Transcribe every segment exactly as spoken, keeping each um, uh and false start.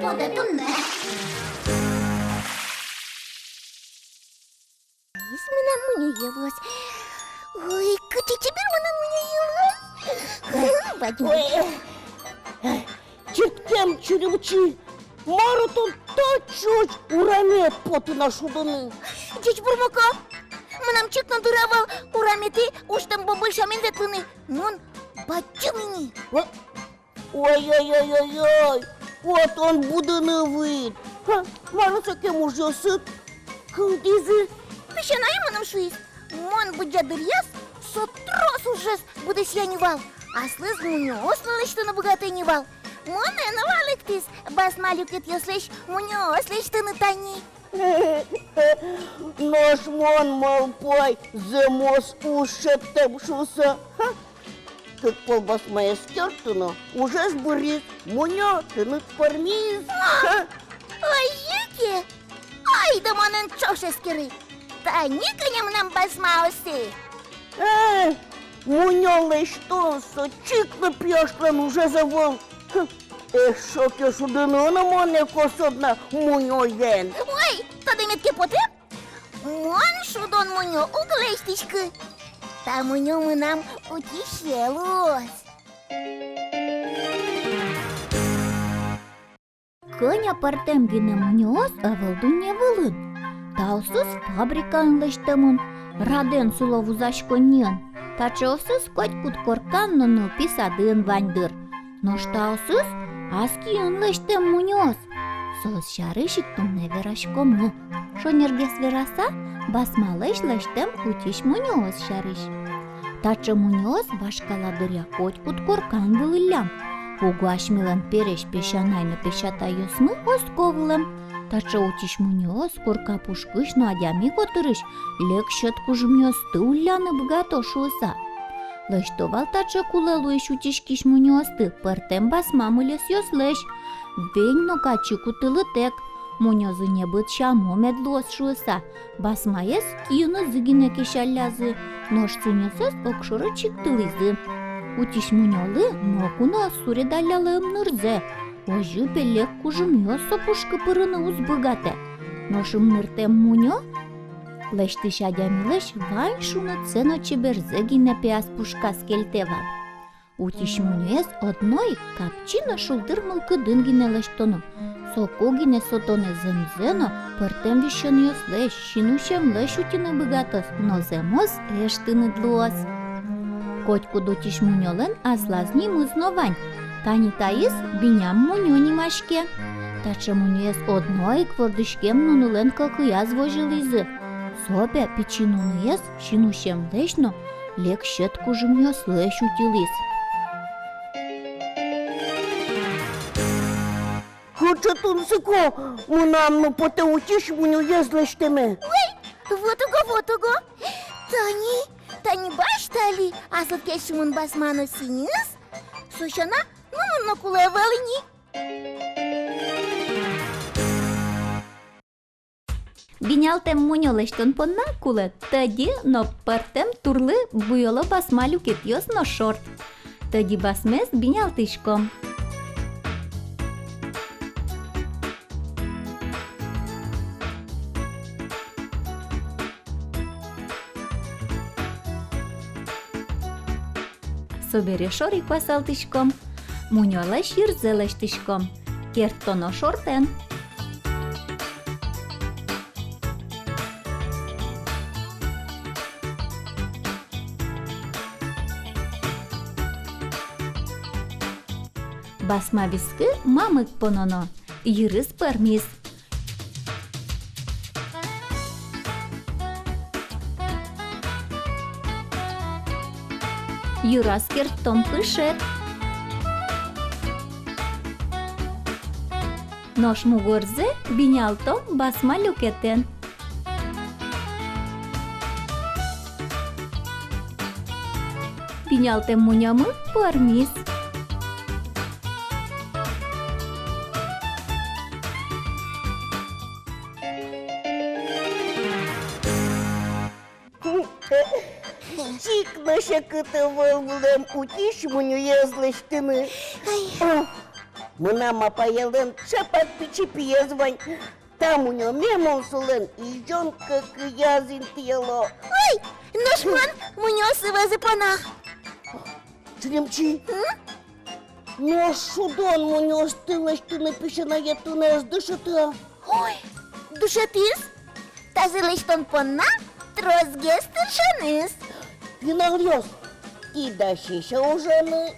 Ода туннэ. Ис мынам мунёе луоз. Ой, кыӵе чебер мынам мунёе луоз. Бадӟым. Ой, чырткем чурымчи, мар тон тачыозь ураме потын-а шудыны? Ӟеч бурмоко. Мынам чик но дыр ӧвӧл ураметӥ ужтэм бобыль сямен ветлыны. Мон бадӟым ини. О, ой-ой-ой-ой-ой, вот он будыны выйид. Ха, малы сокем ужъёсыд кылдӥзы? Песянае мыным шуиз: мон быдӟа дыръяз со трос ужез быдэсъя ни вал, аслыз мунёос но лэсьтыны быгатэ ни вал. Монэ но валэктӥз басма люкетъёслэсь мунёос лэсьтыны тани. Нош мон малпай, зэмос уж шедьтэм шуыса. Ха! Кык пол басмаез кертыны, ужез быриз, мунё тыныд пӧрмиз. Ха! Озьы ке, айда монэн ӵош эскеры. Тани кӧня мынам басмаосы. Э, мунё лэсьтон со чик но пияшлэн ужез ӧвӧл. Хм, эшшо ке шудыны но монэ косод на мунёен. Ой, тодэмед ке потэ, мон шудон мунё уг лэсьтӥськы. Та мунё мынам утисе луоз. Кӧня пӧртэм гинэ мунёос ӧвӧл дунне вылын. Таосыз фабрикаын лэсьтэмын, радэн сыло вузаськонниын. Таӵеосыз котькуд коркан но нылпи садын вань дыр. Нош таосыз ас киын лэсьтэм мунёос. Соос сярысь ик туннэ вераськомы. Шонергес вераса, басмалэсь лэсьтэм утись мунёос сярысь. Таӵе мунёос вашкала дыръя котькуд коркан вылӥллям. Уго асьмелэн пересь песянай но песятайёсмы оско вылэм. Таӵе утись мунёос корка пушкысь но адями котырысь лек сьӧд кужымъёсты улляны быгато шуыса. Лэсьто вал таӵе кулэ луись утиськись мунёосты пӧртэм басма мыльысъёслэсь. Вень но качы кутылытэк, мунёзы небыт сямо мед луоз шуыса, басмаез киынызы гинэ кесяллязы, нош сӥньысэз огшоры чигтылӥзы. Утись мунёлы ноку но ӧз суредаллялэ ымнырзэ, озьы пе лек кужымъёс со пушкы пырыны уз быгатэ. Нош ымныртэм мунё лэсьтӥсь адямилэсь вань шунытсэ но чеберзэ гинэ пе ас пушказ кельтэ вал. Утись мунёез одно ик капчи но шулдыр мылкыдын гинэ лэсьтоно. Соку гинэ со тонэ зэмзэ но пӧртэм висёнъёслэсь, синусемлэсь утьыны быгатоз, но зэмос эш тыныд луоз. Котькуд утись мунёлэн аслаз нимыз но вань. Тани таиз биням мунё нимаське. Таӵе мунёез одно ик вордӥськем нунылэн кӧкыяз возьылӥзы. Со пе пичи нуныез синусемлэсь но лек сьӧд кужымъёслэсь утьылӥз. Кыӵе тунсыко, мынам но потэ утись мунёез лэсьтэме. Ой, вот уго, вот уго. Тани, тани басьтэ али аслыд кельшымон басма но сӥньыс. Со сяна нунод но кулэ ӧвӧл ини. Бинялтэм мунё лэсьтон понна кулэ тӧдьы но пӧртэм турлы буёло басма люкетъёс но шорт. Тӧдьы басмез бинялтӥськом. Собере шоры куасалтӥськом. Мунёлэсь йырзэ лэсьтӥськом. Керттоно шортэн. Басма вискы мамык пононо. Йырыз пӧрмиз. Йыраз керттом пышет. Нош мугорзэ бинялтом басма люкетэн. Бинялтэм мунёмы пӧрмиз. Чик но секыт ӧвӧл вылэм утись мунёез лэсьтыны. Ай. О, Мынам апаелэн чапак пичи пиез вань. Та мунёме мон солэн изён кӧкыяз интыяло. Ой, нош мон мунёосы вӧзы поно. Чуньымчи. М? Нош шудон мунёосты лэсьтыны, песянае тонэ ӧз дышеты-а? Ой, дышетӥз. Тазьы лэсьтон понна тросгес тыршоныз. Пиналъёс, тӥ дасесь-а ужаны?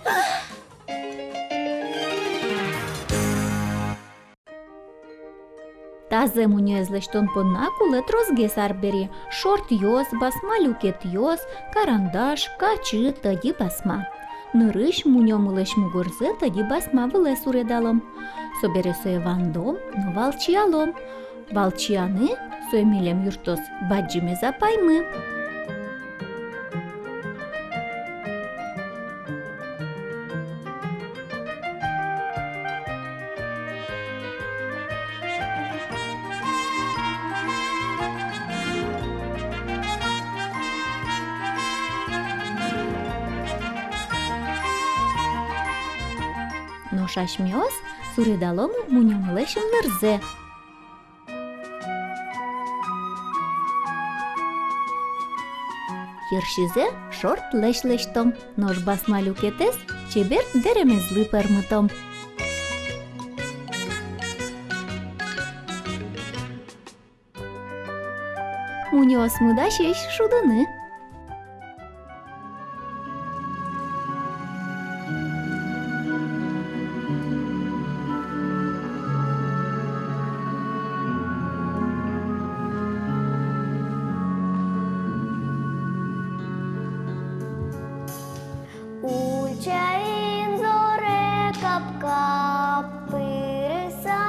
Тазэ мунёез лэсьтон понна кулэ тросгес арбери: шортъёс, басма люкетъёс, карандаш, качы, тӧдьы басма. Нырысь мунёмылэсь мугорзэ тӧдьы басма вылэ суредалом. Собере сое вандом но валчиялом. Валчияны сое милем юрттоз бадӟымез апаймы. Нош асьмеос суредалом мунёмылэсь ымнырзэ. Йырсизэ шортлэсь лэсьтом, нош басма люкетэз чебер дэремезлы пӧрмытом. Мунёосмы дасесь шудыны. Ульчаын зоре кап-кап, пырыса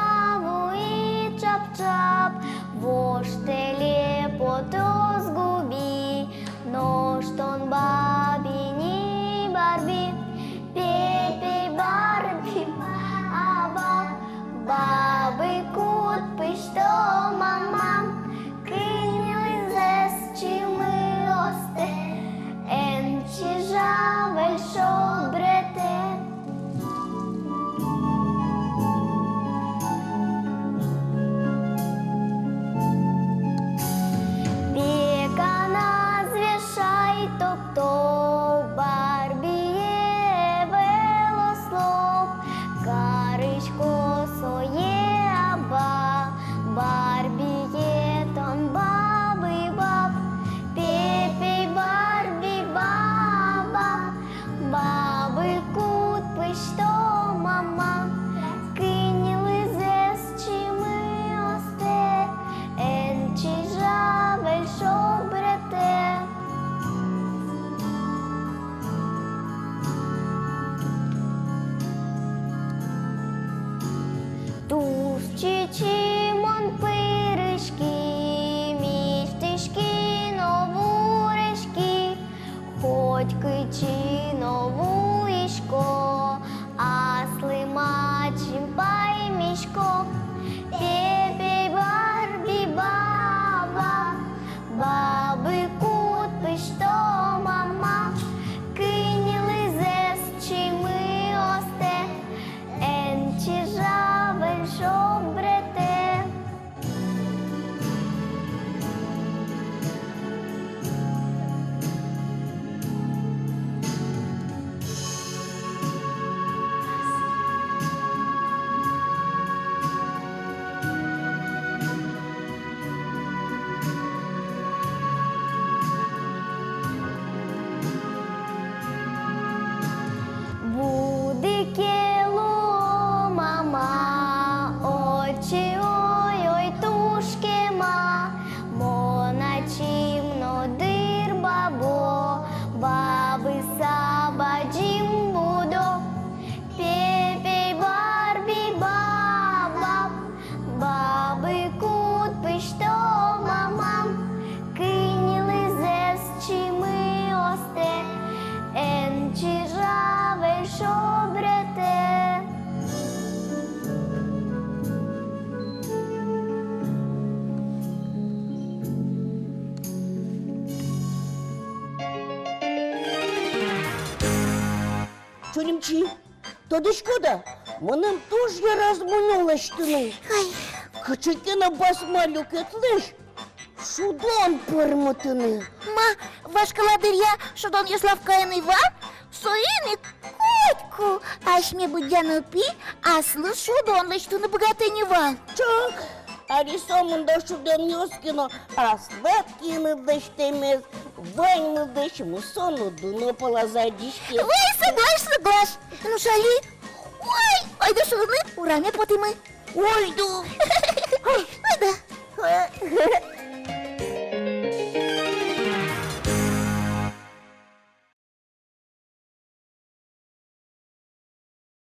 вуид чап-чап, вож тэле потоз губи. Нош тон, баби ни Барби, пе-пей Барби баба, бабы кут пыштом, мама, кыньылызэс чимы остэ, эн чижа выль шобретэ. Пеканаз вешай топто, Барбие ӧвӧл ослоп, карысько сое аба, Барбие тон бабы баб, пе-пей Барби баба. Бабы кут пыштом, мама, кыньылызэс чимы остэ, эн чижа выль шобретэ. Туж чичи мон пырыськи, мисьтӥськи но вуриськи. Хоть кытчы но вуисько, аслым ачим паймисько. Пе-пей Барби баба, бабы кут пыштом, мама, кыньылызэс чимы остэ, эн чижа выль шобретэ. Будӥ ке луо, мама, отчы, ой-ой, туж кема. Мон ачим но дыр бабо, бабыса бадӟым будо. Пе-пей Барби баба, бабы кут пыштом, мама, кыньылызэс чимы остэ, эн чижа выль шобретэ. Чуньымчи, тодӥськод-а, Мыным туж яраз мунё лэсьтыны. Ай. Кыӵе ке но басма люкетлэсь шудон пӧрмытыны. Ма, вашкала дыръя шудонъёс лавкаын ӧй вал, соин ик котьку асьме быдӟа нылпи аслыз шудон лэсьтыны быгатэ ни вал. Ӵош, али сомында да шудонъёс ке но аслад киыныд лэсьтэмез ваньмызлэсь мусо но дуно палаз адӟиське. Вай, соглаш, соглаш. Ну, шали. Ой, ойдо шудыны, ураме потӥмы. Ойдо. Ойдо.